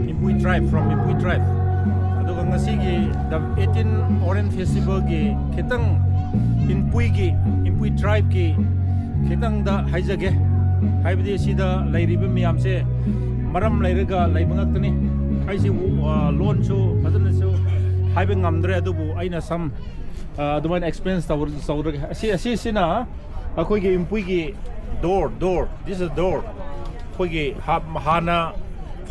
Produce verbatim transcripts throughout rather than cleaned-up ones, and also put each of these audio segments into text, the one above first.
Inpui tribe, from Inpui tribe. ꯑꯗꯨꯒ ꯉꯁꯤꯒꯤ the eighteen Orange Festivalꯒꯤ ꯈꯤꯇꯪ Inpuiꯒꯤ, Inpui tribeꯀꯤ ꯈꯤꯇꯪꯗ ꯍꯥꯏꯖꯒꯦ꯫ ꯍꯥꯏꯕꯗꯤ ꯁꯤꯗ ꯂꯩꯔꯤꯕ ꯃꯌꯥꯝꯁꯦ ꯃꯔꯝ ꯂꯩꯔꯒ ꯂꯩꯕ ꯉꯥꯛꯇꯅꯤ꯫ ꯑꯩꯁꯤ, ꯑ, ꯂꯣꯟꯁꯨ ꯐꯖꯅꯁꯨ ꯍꯥꯏꯕ ꯉꯝꯗ꯭ꯔꯦ, ꯑꯗꯨꯕꯨ ꯑꯩꯅ some, ꯑ, ꯑꯗꯨꯃꯥꯏꯅ experience ꯇꯧꯔ-, ꯇꯧꯔꯒꯦ꯫ ꯑꯁꯤ, ꯑꯁꯤꯁꯤꯅ ꯑꯩꯈꯣꯏꯒꯤ ꯏꯝꯄꯨꯏꯒꯤ door, door, this is door꯫ ꯑꯩꯈꯣꯏꯒꯤ ꯍꯥ-, ꯍꯥꯟꯅ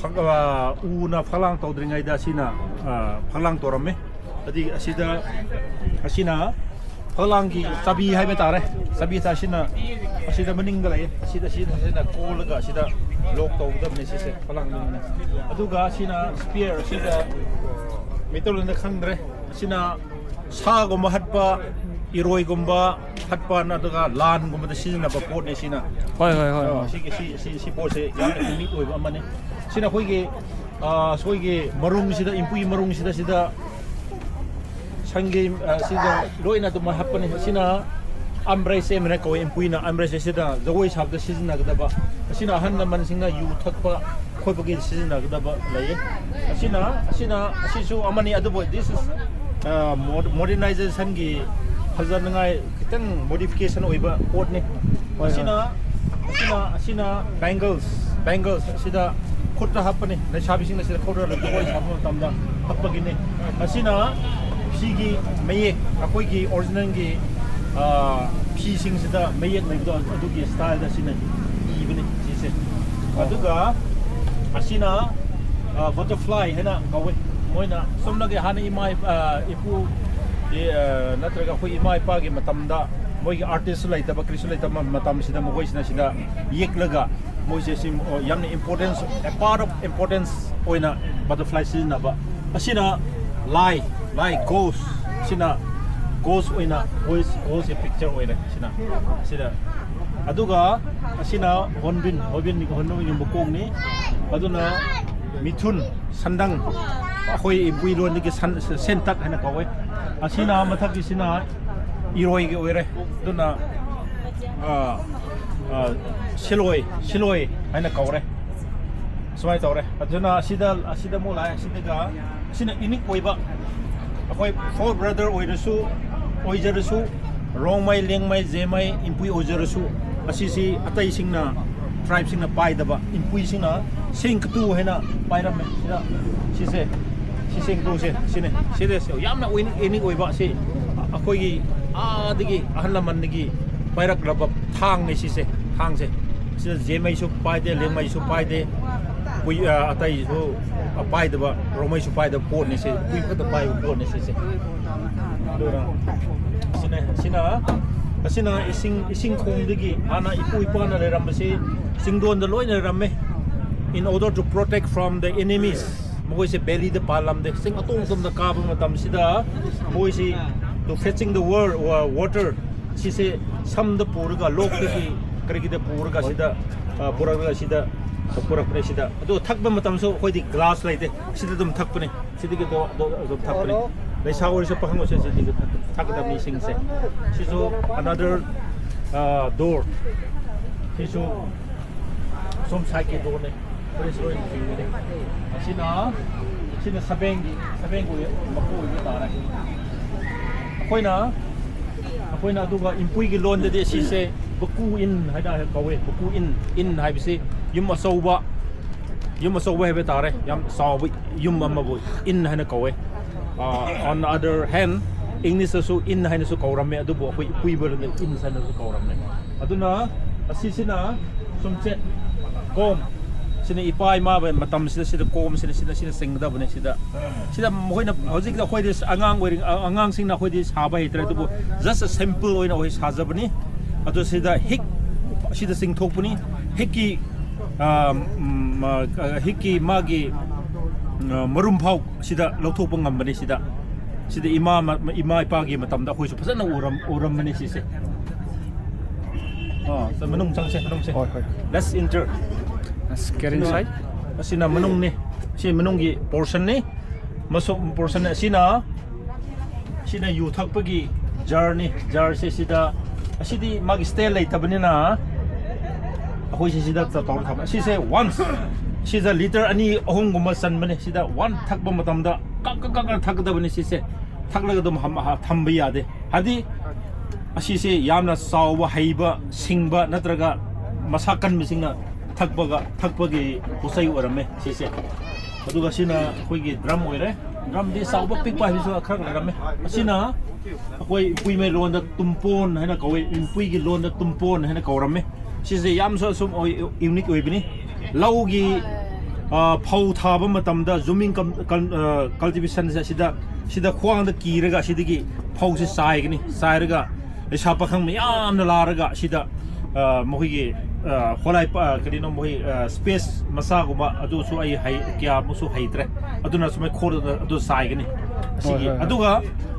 ꯐꯛ-, ꯑ, ꯎꯅ ꯐꯛꯂꯥꯡ ꯇꯧꯗ꯭ꯔꯤꯉꯩꯗ ꯑꯁꯤꯅ, ꯑ, ꯐꯛꯂꯥꯡ ꯇꯧꯔꯝꯃꯤ꯫ ꯑꯗꯒꯤ ꯑꯁꯤꯗ, ꯑꯁꯤꯅ ꯐꯛꯂꯥꯡꯒꯤ ꯆꯥꯕꯤ ꯍꯥꯏꯕ ꯇꯥꯔꯦ꯫ ꯆꯥꯕꯤ ꯇꯥ-, ꯑꯁꯤꯅ, ꯑꯁꯤꯗ ꯃꯅꯤꯡꯗ ꯂꯩꯌꯦ꯫ ꯑꯁꯤꯗ, ꯑꯁꯤꯗ, ꯑꯁꯤꯅ ꯀꯣꯜꯂꯒ ꯑꯁꯤꯗ lock ꯇꯧꯒꯗꯕꯅꯦ ꯁꯤꯁꯦ, ꯐꯛꯂꯥꯡ ꯃꯅꯤꯡꯅ꯫ ꯑꯗꯨꯒ ꯑꯁꯤꯅ spare, ꯑꯁꯤꯗ ꯃꯩꯇꯩꯂꯣꯟꯗ ꯈꯪꯗ꯭ꯔꯦ꯫ ꯑꯁꯤꯅ ꯁꯥꯒꯨꯝꯕ ꯍꯠꯄ, ꯏꯔꯣꯏꯒꯨꯝꯕ ꯍꯠꯄ, ꯅꯠꯇ꯭ꯔꯒ ꯂꯥꯟꯒꯨꯝꯕꯗ ꯁꯤꯖꯤꯟꯅꯕ ꯄꯣꯠꯅꯦ ꯁꯤꯅ꯫ ꯍꯣꯏ, ꯍꯣꯏ, ꯍꯣꯏ, ꯑꯣ, ꯍꯣꯏ꯫ ꯁꯤꯒꯤ, ꯁꯤ, ꯁꯤ, ꯁꯤ ꯄꯣꯠꯁꯦ ꯌꯥꯝꯅ unique ꯑꯣꯏꯕ ꯑꯃꯅꯤ꯫ ꯁꯤꯅ ꯑꯩꯈꯣꯏꯒꯤ, ꯑ, ꯑꯩꯈꯣꯏꯒꯤ ꯃꯔꯨꯝꯁꯤꯗ, ꯏꯝꯄꯨꯏ ꯃꯔꯨꯝꯁꯤꯗ, ꯁꯤꯗ ꯁꯟꯒꯤ, ꯑ, ꯁꯤꯗ ꯂꯣꯏꯅ ꯑꯗꯨꯃꯥꯏꯅ ꯍꯥꯞꯄꯅꯤ꯫ ꯁꯤꯅ ꯑꯝꯕ꯭ꯔꯩꯁ ꯍꯥꯏꯅ ꯀꯧꯋꯦ, ꯏꯝꯄꯨꯏꯅ ꯑꯝꯕ꯭ꯔꯩꯁ꯫ ꯁꯤꯗ ꯖꯒꯣꯏ ꯁꯥꯕꯗ ꯁꯤꯖꯤꯟꯅꯒꯗꯕ, ꯑꯁꯤꯅ ꯑꯍꯜ ꯂꯃꯟꯁꯤꯡꯅ ꯌꯨ ꯊꯛꯄ ꯈꯣꯠꯄꯒꯤ ꯁꯤꯖꯤꯟꯅꯒꯗꯕ ꯂꯩꯌꯦ꯫ ꯑꯁꯤꯅ, ꯑꯁꯤꯅ, ꯑꯁꯤꯁꯨ ꯑꯃꯅꯤ, ꯑꯗꯨꯕꯨ this is, ꯑ, mod-, modernizationꯒꯤ ꯐꯖꯅꯉꯥꯏ ꯈꯤꯇꯪ modification ꯑꯣꯏꯕ ꯄꯣꯠꯅꯤ꯫ ꯍꯣꯏ, ꯍꯣꯏ꯫ ꯑꯁꯤꯅ, ꯑꯁꯤꯅ, ꯑꯁꯤꯅ bangles, bangles ꯑꯁꯤꯗ ꯈꯨꯠꯇ ꯍꯥꯞꯄꯅꯤ, ꯂꯩꯁꯥꯕꯤꯁꯤꯡꯅ ꯁꯤꯗ ꯈꯨꯠꯇ ꯖꯒꯣꯏ ꯁꯥꯕ ꯃꯇꯝꯗ ꯍꯥꯞꯄꯒꯤꯅꯤ꯫ ꯑꯁꯤꯅ ꯐꯤꯒꯤ ꯃꯌꯦꯛ, ꯑꯩꯈꯣꯏꯒꯤ originalꯒꯤ, ꯑ, ꯐꯤꯁꯤꯡꯁꯤꯗ ꯃꯌꯦꯛ ꯂꯩꯕꯗꯣ ꯑꯗꯨꯒꯤ styleꯗ ꯑꯁꯤꯅ ꯏꯕꯅꯤ ꯁꯤꯁꯦ꯫ ꯑꯗꯨꯒ ꯑꯁꯤꯅ, ꯑ, butterfly ꯍꯥꯏꯅ ꯀꯧꯋꯦ꯫ ꯃꯣꯏꯅ ꯆꯨꯝꯅꯒꯤ ꯍꯥꯟꯅ ꯏꯃꯥ ꯏꯄꯥ, ꯑ, ꯏꯄꯨ, ꯏ-, ꯑ, ꯅꯠꯇ꯭ꯔꯒ ꯑꯩꯈꯣꯏ ꯏꯃꯥ ꯏꯄꯥꯒꯤ ꯃꯇꯝꯗ ꯃꯣꯏꯒꯤ artistꯁꯨ ꯂꯩꯇꯕ, ꯀꯔꯤꯁꯨ ꯂꯩꯇꯕ ꯃꯇꯝꯁꯤꯗ ꯃꯈꯣꯏꯁꯤꯅ ꯁꯤꯗ ꯌꯦꯛꯂꯒ ꯃꯣꯏꯁꯦ ꯁꯤ, ꯑ, ꯌꯥꯝꯅ importance, a part of importance ꯑꯣꯏꯅ butterfly ꯁꯤꯖꯤꯟꯅꯕ꯫ ꯑꯁꯤꯅ ꯂꯥꯏ, ꯂꯥꯏ, ghost꯫ ꯁꯤꯅ ghost ꯑꯣꯏꯅ, ghost, ghostꯀꯤ picture ꯑꯣꯏꯔꯦ ꯁꯤꯅ, ꯁꯤꯗ꯫ ꯑꯗꯨꯒ ꯑꯁꯤꯅ hornbill, hornbill, hornbillꯒꯤ ꯃꯀꯣꯛꯅꯤ꯫ ꯑꯗꯨꯅ ꯃꯤꯊꯨꯟ, ꯁꯟꯗꯪ, ꯑꯩꯈꯣꯏ ꯏꯕꯨꯏ ꯂꯣꯟꯗꯒꯤ ꯁꯟ-, ꯁꯦꯟꯇꯛ ꯍꯥꯏꯅ ꯀꯧꯋꯦ꯫ ꯑꯁꯤꯅ ꯃꯊꯛꯀꯤꯁꯤꯅ ꯏꯔꯣꯏꯒꯤ ꯑꯣꯏꯔꯦ꯫ ꯑꯗꯨꯅ, ꯑ, ꯑ, ꯁꯤꯂꯣꯏ, ꯁꯤꯂꯣꯏ ꯍꯥꯏꯅ ꯀꯧꯔꯦ꯫ ꯁꯨꯃꯥꯏꯅ ꯇꯧꯔꯦ꯫ ꯑꯗꯨꯅ ꯑꯁꯤꯗ, ꯑꯁꯤꯗ ꯑꯃꯨꯛ ꯂꯥꯛꯑꯦ꯫ ꯑꯁꯤꯗꯒ ꯑꯁꯤꯅ ꯏꯅꯤꯛ ꯑꯣꯏꯕ, ꯑꯩꯈꯣꯏ ꯐꯣꯔ ꯕ꯭ꯔꯗꯔ ꯑꯣꯏꯔꯁꯨ, ꯑꯣꯏꯖꯔꯁꯨ, ꯔꯣꯡꯃꯩ, ꯂꯦꯡꯃꯩ, ꯖꯦꯃꯩ, ꯏꯟꯄꯨꯏ ꯑꯣꯏꯖꯔꯁꯨ, ꯑꯁꯤꯁꯤ ꯑꯇꯩꯁꯤꯡꯅ, ꯇ꯭ꯔꯥꯏꯕꯁꯤꯡꯅ ꯄꯥꯏꯗꯕ, ꯏꯟꯄꯨꯏꯁꯤꯡꯅ ꯁꯦꯡꯀꯇꯨ ꯍꯥꯏꯅ ꯄꯥꯏꯔꯝꯃꯦ꯫ ꯁꯤꯗ, ꯁꯤꯁꯦ, ꯁꯤ ꯁꯦꯡꯀꯇꯨꯁꯦ, ꯁꯤꯅꯦ꯫ ꯁꯤꯗ ꯌꯥꯝꯅ ꯏꯅꯤꯛ ꯑꯣꯏꯕ, ꯁꯤ ꯑꯩꯈꯣꯏꯒꯤ ꯑꯥꯗꯒꯤ ꯑꯍꯜ ꯂꯃꯟꯗꯒꯤ ꯄꯥꯏꯔꯛꯂꯕ ꯊꯥꯡꯅꯦ ꯁꯤꯁꯦ, ꯊꯥꯡꯁꯦ꯫ ꯁꯤꯗ ꯖꯦꯃꯩꯁꯨ ꯄꯥꯏꯗꯦ, ꯂꯦꯡꯃꯩꯁꯨ ꯄꯥꯏꯗꯦ, ꯄꯨꯏ-, ꯑ, ꯑꯇꯩꯁꯨ ꯄꯥꯏꯗꯕ, ꯔꯣꯡꯃꯩꯁꯨ ꯄꯥꯏꯗꯕ ꯄꯣꯠꯅꯦ ꯁꯤ, ꯄꯨꯏ ꯈꯛꯇ ꯄꯥꯏꯕ ꯄꯣꯠꯅꯦ ꯁꯤꯁꯦ꯫ ꯑꯗꯨꯅ ꯁꯤꯅ, ꯁꯤꯅ, ꯑꯁꯤꯅ ꯏꯁꯤꯡ, ꯏꯁꯤꯡ ꯈꯣꯡꯗꯒꯤ ꯍꯥꯟꯅ ꯏꯄꯨ ꯏꯄꯥꯅ ꯂꯩꯔꯝꯕꯁꯤ ꯆꯤꯡꯗꯣꯟꯗ ꯂꯣꯏꯅ ꯂꯩꯔꯝꯃꯦ꯫ In order to protect from the enemies, ꯃꯈꯣꯏꯁꯦ ꯚꯦꯂꯤꯗ ꯄꯥꯜꯂꯝꯗꯦ꯫ ꯆꯤꯡ ꯑꯇꯣꯡ ꯑꯇꯣꯡꯗ ꯀꯥꯕ ꯃꯇꯝꯁꯤꯗ ꯃꯣꯏꯁꯤ to fetching the wor-, wa-, water, ꯁꯤꯁꯦ ꯁꯝꯗ ꯄꯨꯔꯒ, ꯂꯣꯛꯇꯒꯤ ꯀꯔꯤꯒꯤꯗ ꯄꯨꯔꯒ ꯁꯤꯗ, ꯑ, ꯄꯨꯔꯛꯂꯒ ꯁꯤꯗ ꯄꯨꯔꯛꯄꯅꯦ ꯁꯤꯗ꯫ ꯑꯗꯣ ꯊꯛꯄ ꯃꯇꯝꯁꯨ ꯑꯩꯈꯣꯏꯗꯤ ꯒ꯭ꯂꯥꯁ ꯂꯩꯇꯦ, ꯁꯤꯗ ꯑꯗꯨꯝ ꯊꯛꯄꯅꯦ꯫ ꯁꯤꯗꯒꯤ ꯑꯗꯨ, ꯑꯗꯨ, ꯑꯗꯨꯝ ꯊꯛꯄꯅꯦ꯫ ꯂꯩꯁꯥ ꯑꯣꯏꯔꯁꯨ ꯄꯥꯈꯪ ꯑꯣꯏꯔꯁꯨ ꯁꯤꯗꯒꯤ ꯊꯛ-, ꯊꯛꯀꯗꯕꯅꯤ ꯏꯁꯤꯡꯁꯦ꯫ ꯁꯤꯁꯨ another, ꯑ, door꯫ ꯁꯤꯁꯨ ꯁꯣꯝ ꯁꯥꯏꯠꯀꯤ ꯗꯣꯔꯅꯦ꯫ ꯐꯨꯔꯤꯠꯁꯨ ꯂꯣꯏꯅ ꯊꯤꯡꯒꯅꯤ꯫ ꯑꯁꯤꯅ, ꯑꯁꯤꯅ ꯁꯕꯦꯡꯒꯤ, ꯁꯕꯦꯡꯒꯤ ꯃꯄꯨ ꯑꯣꯏꯕ ꯇꯥꯔꯦ꯫ ꯑꯩꯈꯣꯏꯅ, ꯑꯩꯈꯣꯏꯅ ꯑꯗꯨꯒ ꯏꯟꯄꯨꯏꯒꯤ ꯂꯣꯟꯗꯗꯤ ꯁꯤꯁꯦ ꯕꯀꯨ ꯏꯟ ꯍꯥꯏꯅ ꯀꯧꯋꯦ꯫ ꯕꯀꯨ ꯏꯟ, ꯏꯟ ꯍꯥꯏꯕꯁꯤ ꯌꯨꯝ ꯑꯆꯧꯕ, ꯌꯨꯝ ꯑꯆꯧꯕ ꯍꯥꯏꯕ ꯇꯥꯔꯦ꯫ ꯌꯥꯝ ꯆꯥꯎꯕ ꯌꯨꯝ ꯑꯃꯕꯨ ꯏꯟ ꯍꯥꯏꯅ ꯀꯧꯋꯦ꯫ ꯑ, on the other hand, ꯏꯪꯂꯤꯁꯇꯁꯨ ꯏꯟ ꯍꯥꯏꯅꯁꯨ ꯀꯧꯔꯝꯃꯦ, ꯑꯗꯨꯕꯨ ꯑꯩꯈꯣꯏ ꯏꯄꯨꯏꯕꯗꯗꯤ ꯏꯟ ꯍꯥꯏꯅꯁꯨ ꯀꯧꯔꯝꯃꯦ꯫ ꯑꯗꯨꯅ ꯑꯁꯤꯁꯤꯅ ꯁꯨꯝꯆꯦꯠ, ꯀꯣꯝ꯫ ꯁꯤꯅ ꯏꯄꯥ ꯏꯃꯥ ꯃꯇꯝꯁꯤꯗ ꯁꯤꯗ ꯀꯣꯝꯁꯤꯅ ꯁꯤꯗ, ꯁꯤꯅ ꯆꯤꯡꯒꯗꯕꯅꯦ꯫ ꯁꯤꯗ, ꯁꯤꯗ ꯃꯈꯣꯏꯅ ꯍꯧꯖꯤꯛꯇꯤ ꯑꯩꯈꯣꯏꯗꯤ ꯑꯉꯥꯡ ꯑꯣꯏꯔꯤ-, ꯑ-, ꯑꯉꯥꯡꯁꯤꯡꯅ ꯑꯩꯈꯣꯏꯗꯤ ꯁꯥꯕ ꯍꯩꯇ꯭ꯔꯦ, ꯑꯗꯨꯕꯨ just a simple ꯑꯣꯏꯅ ꯑꯩꯈꯣꯏ ꯁꯥꯖꯕꯅꯤ꯫ ꯑꯗꯨ ꯁꯤꯗ ꯍꯤꯛ, ꯁꯤꯗ ꯆꯤꯡꯊꯣꯛꯄꯅꯤ꯫ ꯍꯤꯛꯀꯤ, ꯑ, ꯎꯝ, ꯑ, ꯍꯤꯛꯀꯤ ꯃꯥꯒꯤ, ꯑ, ꯃꯔꯨꯝ ꯐꯥꯎ ꯁꯤꯗ ꯂꯧꯊꯣꯛꯄ ꯉꯝꯕꯅꯤ꯫ ꯁꯤꯗ, ꯁꯤꯗ ꯏꯃꯥ ꯃ-, ꯏꯃꯥ ꯏꯄꯥꯒꯤ ꯃꯇꯝꯗ ꯑꯩꯈꯣꯏꯁꯨ ꯐꯖꯅ ꯎꯔꯝ-, ꯎꯔꯝꯕꯅꯤ ꯁꯤꯁꯦ꯫ ꯑ, ꯁ-, ꯃꯅꯨꯡ ꯆꯪꯁꯦ, ꯃꯅꯨꯡꯁꯦ꯫ ꯍꯣꯏ, ꯍꯣꯏ꯫ Let's enter꯫ Let's get inside꯫ ꯑꯁꯤꯅ ꯃꯅꯨꯡꯅꯤ꯫ ꯁꯤ ꯃꯅꯨꯡꯒꯤ portion ꯅꯤ꯫ ꯃꯁꯣꯛ portion ꯅꯤ꯫ ꯑꯁꯤꯅ, ꯁꯤꯅ ꯌꯨ ꯊꯛꯄꯒꯤ ꯖꯥꯔꯅꯤ꯫ ꯖꯥꯔꯁꯦ ꯁꯤꯗ, ꯑꯁꯤꯗꯤ ꯃꯥꯒꯤ stand ꯂꯩꯇꯕꯅꯤꯅ, ꯑꯩꯈꯣꯏꯁꯦ ꯁꯤꯗ ꯇꯧꯔ ꯊꯝꯃꯦ꯫ ꯁꯤꯁꯦ ꯋꯥꯟꯁ ꯁꯤꯗ ꯂꯤꯇꯔ ꯑꯅꯤ ꯑꯍꯨꯝꯒꯨꯝꯕ ꯆꯟꯕꯅꯦ꯫ ꯁꯤꯗ ꯋꯥꯟ ꯊꯛꯄ ꯃꯇꯝꯗ ꯀꯛ ꯀꯛ ꯀꯛ ꯊꯛꯀꯗꯕꯅꯤ꯫ ꯁꯤꯁꯦ ꯊꯛꯂꯒ ꯑꯗꯨꯝ ꯍꯝ- ꯍ- ꯊꯝꯕ ꯌꯥꯗꯦ꯫ ꯍꯥꯏꯗꯤ ꯑꯁꯤꯁꯦ ꯌꯥꯝꯅ ꯆꯥꯎꯕ, ꯍꯩꯕ, ꯁꯤꯡꯕ ꯅꯠꯇ꯭ꯔꯒ ꯃꯁꯥ ꯀꯟꯕꯁꯤꯡꯅ ꯊꯛꯄꯒ ꯊꯛꯄꯒꯤ ꯄꯣꯠꯆꯩ ꯑꯣꯏꯔꯝꯃꯦ ꯁꯤꯁꯦ꯫ ꯑꯗꯨꯒ ꯁꯤꯅ ꯑꯩꯈꯣꯏꯒꯤ ꯗ꯭ꯔꯝ ꯑꯣꯏꯔꯦ꯫ ꯗ꯭ꯔꯝꯗꯤ ꯆꯥꯎꯕ ꯄꯤꯛꯄ ꯍꯥꯏꯕꯁꯨ ꯈꯔ ꯂꯩꯔꯝꯃꯦ꯫ ꯑꯁꯤꯅ ꯑꯩꯈꯣꯏ ꯏꯄꯨꯏꯃꯩ ꯂꯣꯟꯗ ꯇꯨꯝꯄꯣꯟ ꯍꯥꯏꯅ ꯀꯧꯋꯦ, ꯏꯄꯨꯏꯒꯤ ꯂꯣꯟꯗ ꯇꯨꯝꯄꯣꯟ ꯍꯥꯏꯅ ꯀꯧꯔꯝꯃꯦ꯫ ꯁꯤꯁꯦ ꯌꯥꯝꯁꯨ ꯑꯁꯨꯝ ꯌꯨꯅꯤꯛ ꯑꯣꯏꯕꯅꯤ꯫ ꯂꯧꯒꯤ ꯐꯧ ꯊꯥꯕ ꯃꯇꯝꯗ ꯖꯨꯃꯤꯡ ꯀꯜꯇꯤꯚꯦꯁꯟꯁꯦ ꯁꯤꯗ ꯁꯤꯗ ꯈ꯭ꯋꯥꯡꯗ ꯀꯤꯔꯒ ꯁꯤꯗꯒꯤ ꯐꯧꯁꯦ ꯆꯥꯏꯒꯅꯤ꯫ ꯆꯥꯏꯔꯒ ꯂꯩꯁꯥ ꯄꯥꯈꯪ ꯃꯌꯥꯝꯅ ꯂꯥꯛꯑꯒ ꯁꯤꯗ ꯃꯈꯣꯏꯒꯤ ꯍꯣꯂꯥꯏ ꯀꯔꯤꯅꯣ ꯃꯈꯣꯏ ꯁ꯭ꯄꯦꯁ ꯃꯆꯥꯒꯨꯝꯕ ꯑꯗꯨꯁꯨ ꯑꯩ ꯍꯩ ꯀꯌꯥꯃꯨꯛꯁꯨ ꯍꯩꯇ꯭ꯔꯦ꯫ ꯑꯗꯨꯅ ꯁꯨꯃꯥꯏꯅ ꯈꯣꯠꯂꯒ ꯑꯗꯨ ꯆꯥꯏꯒꯅꯤ꯫ ꯑꯁꯤꯒꯤ ꯍꯣꯏ, ꯍꯣꯏ꯫ ꯑꯗꯨꯒ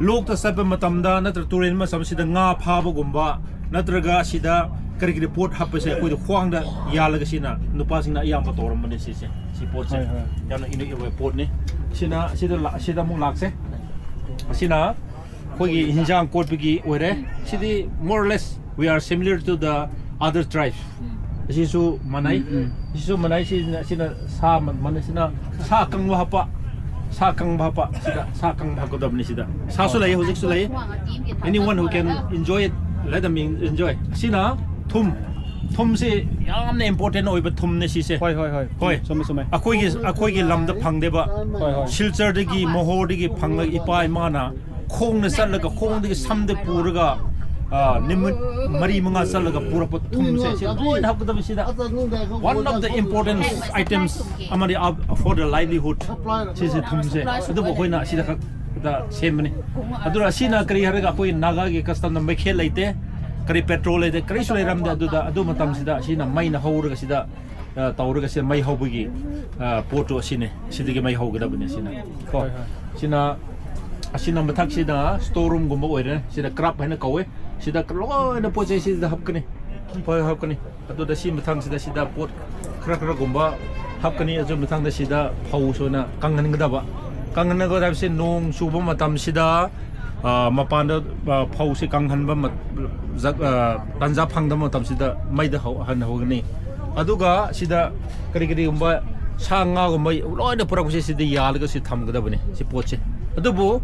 ꯂꯣꯛꯇ ꯆꯠꯄ ꯃꯇꯝꯗ ꯅꯠꯇ꯭ꯔꯒ ꯇꯨꯔꯦꯟ ꯃꯆꯝꯁꯤꯗ ꯉꯥ ꯐꯥꯕꯒꯨꯝꯕ ꯅꯠꯇ꯭ꯔꯒ ꯁꯤꯗ ꯀꯔꯤ ꯀꯔꯤ ꯄꯣꯠ ꯍꯥꯞꯄꯁꯦ ꯑꯩꯈꯣꯏꯗ ꯈ꯭ꯋꯥꯡꯗ ꯌꯥꯜꯂꯒ ꯁꯤꯅ ꯅꯨꯄꯥꯁꯤꯡꯅ ꯑꯌꯥꯝꯕ ꯇꯧꯔꯝꯕꯅꯦ ꯁꯤꯁꯦ꯫ ꯁꯤ ꯄꯣꯠꯁꯦ ꯍꯣꯏ, ꯍꯣꯏ꯫ ꯌꯥꯝꯅ ꯏꯅꯣꯏ ꯑꯣꯏꯕ ꯄꯣꯠꯅꯤ꯫ ꯁꯤꯅ ꯁꯤꯗ ꯂꯥ- ꯁꯤꯗ ꯑꯃꯨꯛ ꯂꯥꯛꯁꯦ꯫ ꯑꯁꯤꯅ ꯑꯩꯈꯣꯏꯒꯤ ꯍꯤꯟꯖꯥꯡ ꯀꯣꯠꯄꯒꯤ ꯑꯣꯏꯔꯦ꯫ ꯁꯤꯗꯤ more or less we are similar to the other tribe꯫ ꯑꯁꯤꯁꯨ ꯃꯥꯟꯅꯩ꯫ ꯎꯝ, ꯎꯝ꯫ ꯑꯁꯤꯁꯨ ꯃꯥꯟꯅꯩ꯫ ꯁꯤꯅ ꯁꯤꯅ ꯁꯥ ꯃ- ꯃꯅ- ꯁꯤꯅ ꯁꯥ ꯑꯀꯪꯕ ꯍꯥꯞꯄ꯫ ꯁꯥ ꯑꯀꯪꯕ ꯍꯥꯞꯄ꯫ ꯁꯤꯗ ꯁꯥ ꯑꯀꯪꯕ ꯍꯥꯞꯀꯗꯕꯅꯤ꯫ ꯁꯤꯗ ꯁꯥꯁꯨ ꯂꯩ, ꯍꯧꯖꯤꯛꯁꯨ ꯂꯩ꯫ Anyone who can enjoy it, let them en- enjoy꯫ ꯑꯁꯤꯅ ꯊꯨꯝ꯫ ꯊꯨꯝꯁꯤ ꯌꯥꯝꯅ ꯏꯝꯄꯣꯔꯇꯦꯟ ꯑꯣꯏꯕ ꯊꯨꯝꯅꯦ ꯁꯤꯁꯦ꯫ ꯍꯣꯏ, ꯍꯣꯏ, ꯍꯣꯏ꯫ ꯍꯣꯏ꯫ ꯆꯨꯝꯃꯦ, ꯆꯨꯝꯃꯦ꯫ ꯑꯩꯈꯣꯏꯒꯤ ꯑꯩꯈꯣꯏꯒꯤ ꯂꯝꯗ ꯐꯪꯗꯦꯕ꯫ ꯍꯣꯏ, ꯍꯣꯏ꯫ ꯁꯤꯜꯆꯔꯗꯒꯤ, ꯃꯣꯍꯣꯔꯗꯒꯤ ꯐꯪꯂꯒ ꯏꯄꯥ ꯏꯃꯥꯅ ꯈꯣꯡꯅ ꯆꯠꯂꯒ ꯈꯣꯡꯗꯒꯤ ꯁꯝꯗ ꯄꯨꯔꯒ ꯅꯨꯃꯤꯠ ꯃꯔꯤ ꯃꯉꯥ ꯆꯠꯂꯒ ꯄꯨꯔꯛꯄ ꯊꯨꯝꯁꯦ ꯁꯤ ꯂꯣꯏꯅ ꯍꯥꯞꯀꯗꯕꯁꯤꯗ꯫ One of the important items ꯑꯃꯗꯤ for the livelihood꯫ ꯁꯤꯁꯦ ꯊꯨꯝꯁꯦ ꯑꯗꯨꯕꯨ ꯑꯩꯈꯣꯏꯅ ꯑꯁꯤꯗ ꯈꯛꯇ ꯁꯦꯝꯕꯅꯤ꯫ ꯑꯗꯨꯅ ꯑꯁꯤꯅ ꯀꯔꯤ ꯍꯥꯏꯔꯒ ꯑꯩꯈꯣꯏ ꯅꯥꯒꯥꯒꯤ ꯀꯁꯇꯝꯗ ꯃꯩꯈꯦꯠ ꯂꯩꯇꯦ, ꯀꯔꯤ ꯄꯦꯇ꯭ꯔꯣꯜ ꯂꯩꯇꯦ, ꯀꯔꯤꯁꯨ ꯂꯩꯔꯝꯗꯦ꯫ ꯑꯗꯨꯗ ꯑꯗꯨ ꯃꯇꯝꯁꯤꯗ ꯑꯁꯤꯅ ꯃꯩꯅ ꯍꯧꯔꯒ ꯁꯤꯗ ꯇꯧꯔꯒ ꯁꯤꯗ ꯃꯩ ꯍꯧꯕꯒꯤ ꯄꯣꯠꯇꯨ ꯑꯁꯤꯅꯤ꯫ ꯁꯤꯗꯒꯤ ꯃꯩ ꯍꯧꯒꯗꯕꯅꯤ꯫ ꯑꯁꯤꯅ ꯀꯣ ꯍꯣꯏ, ꯍꯣꯏ꯫ ꯁꯤꯅ ꯑꯁꯤꯅ ꯃꯊꯛꯁꯤꯗ ꯁ꯭ꯇꯣꯔ ꯔꯨꯝꯒꯨꯝꯕ ꯑꯣꯏꯔꯦ꯫ ꯁꯤꯗ ꯀ꯭ꯔꯥꯞ ꯍꯥꯏꯅ ꯀꯧꯋꯦ꯫ ꯁꯤꯗ ꯂꯣꯏꯅ ꯄꯣꯠ ꯆꯩ ꯁꯤꯗ ꯍꯥꯞꯀꯅꯤ꯫ ꯍꯣꯏ, ꯍꯥꯞꯀꯅꯤ꯫ ꯑꯗꯨꯗ ꯁꯤ ꯃꯊꯪꯁꯤꯗ ꯁꯤꯗ ꯄꯣꯠ ꯈꯔ ꯈꯔꯒꯨꯝꯕ ꯍꯥꯞꯀꯅꯤ꯫ ꯑꯗꯨ ꯃꯊꯪꯗ ꯁꯤꯗ ꯐꯧꯁꯨ ꯑꯣꯏꯅ ꯀꯪꯍꯟꯒꯗꯕ꯫ ꯀꯪꯍꯟꯒꯗꯕ ꯍꯥꯏꯕꯁꯦ ꯅꯣꯡ ꯆꯨꯕ ꯃꯇꯝꯁꯤꯗ ꯃꯄꯥꯟꯗ ꯐꯧꯁꯦ ꯀꯪꯍꯟꯕ ꯇꯥꯟꯖꯥ ꯐꯪꯗꯕ ꯃꯇꯝꯁꯤꯗ ꯃꯩꯗ ꯍꯧꯍꯟꯍꯧꯒꯅꯤ꯫ ꯑꯗꯨꯒ ꯁꯤꯗ ꯀꯔꯤ ꯀꯔꯤꯒꯨꯝꯕ ꯁꯥ ꯉꯥꯒꯨꯝꯕ ꯂꯣꯏꯅ ꯄꯨꯔꯛꯄꯁꯦ ꯁꯤꯗ ꯌꯥꯜꯂꯒ ꯁꯤ ꯊꯝꯒꯗꯕꯅꯤ, ꯁꯤ ꯄꯣꯠꯁꯦ꯫ ꯑꯗꯨꯕꯨ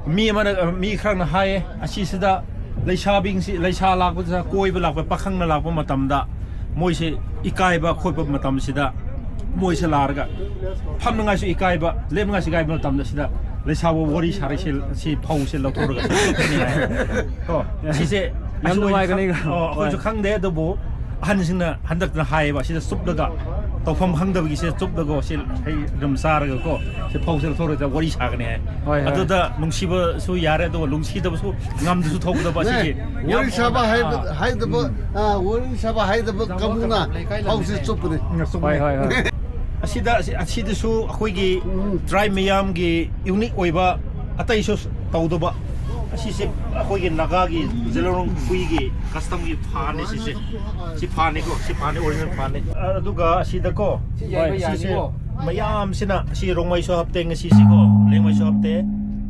ꯃꯤ ꯑꯃꯅ, ꯃꯤ ꯈꯔꯅ ꯍꯥꯏꯌꯦ, ꯑꯁꯤꯁꯤꯗ ꯂꯩꯁꯥꯕꯤꯁꯤ, ꯂꯩꯁꯥ ꯂꯥꯛꯄꯗ, ꯀꯣꯏꯕ ꯂꯥꯛꯄ, ꯄꯥꯈꯪꯅ ꯂꯥꯛꯄ ꯃꯇꯝꯗ ꯃꯣꯏꯁꯦ ꯏꯀꯥꯏꯕ ꯈꯣꯠꯄ ꯃꯇꯝꯁꯤꯗ ꯃꯣꯏꯁꯦ ꯂꯥꯛꯑꯒ ꯐꯝꯅꯉꯥꯏꯁꯨ ꯏꯀꯥꯏꯕ, ꯂꯦꯞꯅꯉꯥꯏꯁꯨ ꯏꯀꯥꯏꯕ ꯃꯇꯝꯗ ꯁꯤꯗ ꯂꯩꯁꯥꯕꯨ ꯋꯥꯔꯤ ꯁꯥꯔꯤꯁꯦ, ꯁꯤ ꯐꯧꯁꯦ ꯂꯧꯊꯣꯛꯂꯒ ꯁꯤ ꯂꯧꯊꯣꯛꯀꯅꯤ ꯍꯥꯏ꯫ ꯀꯣ, ꯁꯤꯁꯦ ꯌꯥꯝ ꯑꯩꯈꯣꯏꯁꯨ ꯅꯨꯡꯉꯥꯏꯒꯅꯤ꯫ ꯈꯪ-, ꯑꯣ, ꯑꯩꯈꯣꯏꯁꯨ ꯍꯣꯏ꯫ ꯈꯪꯗꯦ, ꯑꯗꯨꯕꯨ ꯑꯍꯟꯁꯤꯡꯅ ꯍꯟꯗꯛꯇ ꯍꯥꯏꯌꯦꯕ, ꯁꯤꯗ ꯆꯨꯞꯂꯒ, ꯇꯧꯐꯝ ꯈꯪꯗꯕꯒꯤ ꯁꯤꯗ ꯆꯨꯞꯂꯒ ꯁꯤ ꯍꯩ ꯑꯗꯨꯝ ꯆꯥꯔꯒꯀꯣ, ꯁꯤ ꯐꯧꯁꯦ ꯂꯧꯊꯣꯛꯂꯒ ꯋꯥꯔꯤ ꯁꯥꯒꯅꯤ ꯍꯥꯏ꯫ ꯍꯣꯏ, ꯍꯣꯏ꯫ ꯑꯗꯨꯗ ꯅꯨꯡꯁꯤꯕꯁꯨ ꯌꯥꯔꯦ, ꯑꯗꯨꯒ ꯅꯨꯡꯁꯤꯗꯕꯁꯨ ꯉꯝꯗꯁꯨ ꯊꯣꯛꯀꯗꯕ ꯑꯁꯤꯒꯤ ꯌꯥꯝ ꯋꯥꯔꯤ ꯁꯥꯕ ꯍꯥꯏꯕ ꯑꯥ꯫ ꯍꯥꯏꯗꯕ, ꯑꯥ, ꯋꯥꯔꯤ ꯁꯥꯕ ꯍꯩꯗꯕ ꯀꯥꯡꯕꯨꯅ ꯐꯧꯁꯦ ꯆꯨꯞꯄꯅꯤ꯫ ꯎꯝ, ꯆꯨꯝꯃꯦ꯫ ꯍꯣꯏ, ꯍꯣꯏ, ꯍꯣꯏ꯫ ꯑꯁꯤꯗ, ꯑꯁꯤ, ꯑꯁꯤꯗꯁꯨ ꯑꯩꯈꯣꯏꯒꯤ ꯎꯝ꯫ ꯇ꯭ꯔꯥꯏꯕ ꯃꯤꯌꯥꯝꯒꯤ ꯌꯨꯅꯤꯛ ꯑꯣꯏꯕ, ꯑꯇꯩꯁꯨ ꯇꯧꯗꯕ, ꯑꯁꯤꯁꯦ ꯑꯩꯈꯣꯏꯒꯤ ꯅꯥꯒꯥꯒꯤ ꯖꯦꯂꯣꯔꯣꯡ ꯈꯨꯏꯒꯤ ꯀꯁꯇꯝꯒꯤ ꯐꯥꯟꯅꯤ ꯁꯤꯁꯦ꯫ ꯁꯤ ꯐꯥꯟꯅꯤꯀꯣ, ꯁꯤ ꯐꯥꯟꯅꯤ, ꯑꯣꯔꯤꯖꯤꯅꯦꯜ ꯐꯥꯟꯅꯤ꯫ ꯑꯗꯨꯒ ꯑꯁꯤꯗꯀꯣ, ꯁꯤ ꯌꯥꯏꯕ ꯁꯤꯁꯦ ꯌꯥꯅꯤꯀꯣ? ꯃꯌꯥꯝꯁꯤꯅ, ꯁꯤ ꯔꯣꯡꯃꯩꯁꯨ ꯍꯥꯞꯇꯦ ꯉꯁꯤꯁꯤꯀꯣ, ꯂꯦꯡꯃꯩꯁꯨ ꯍꯥꯞꯇꯦ꯫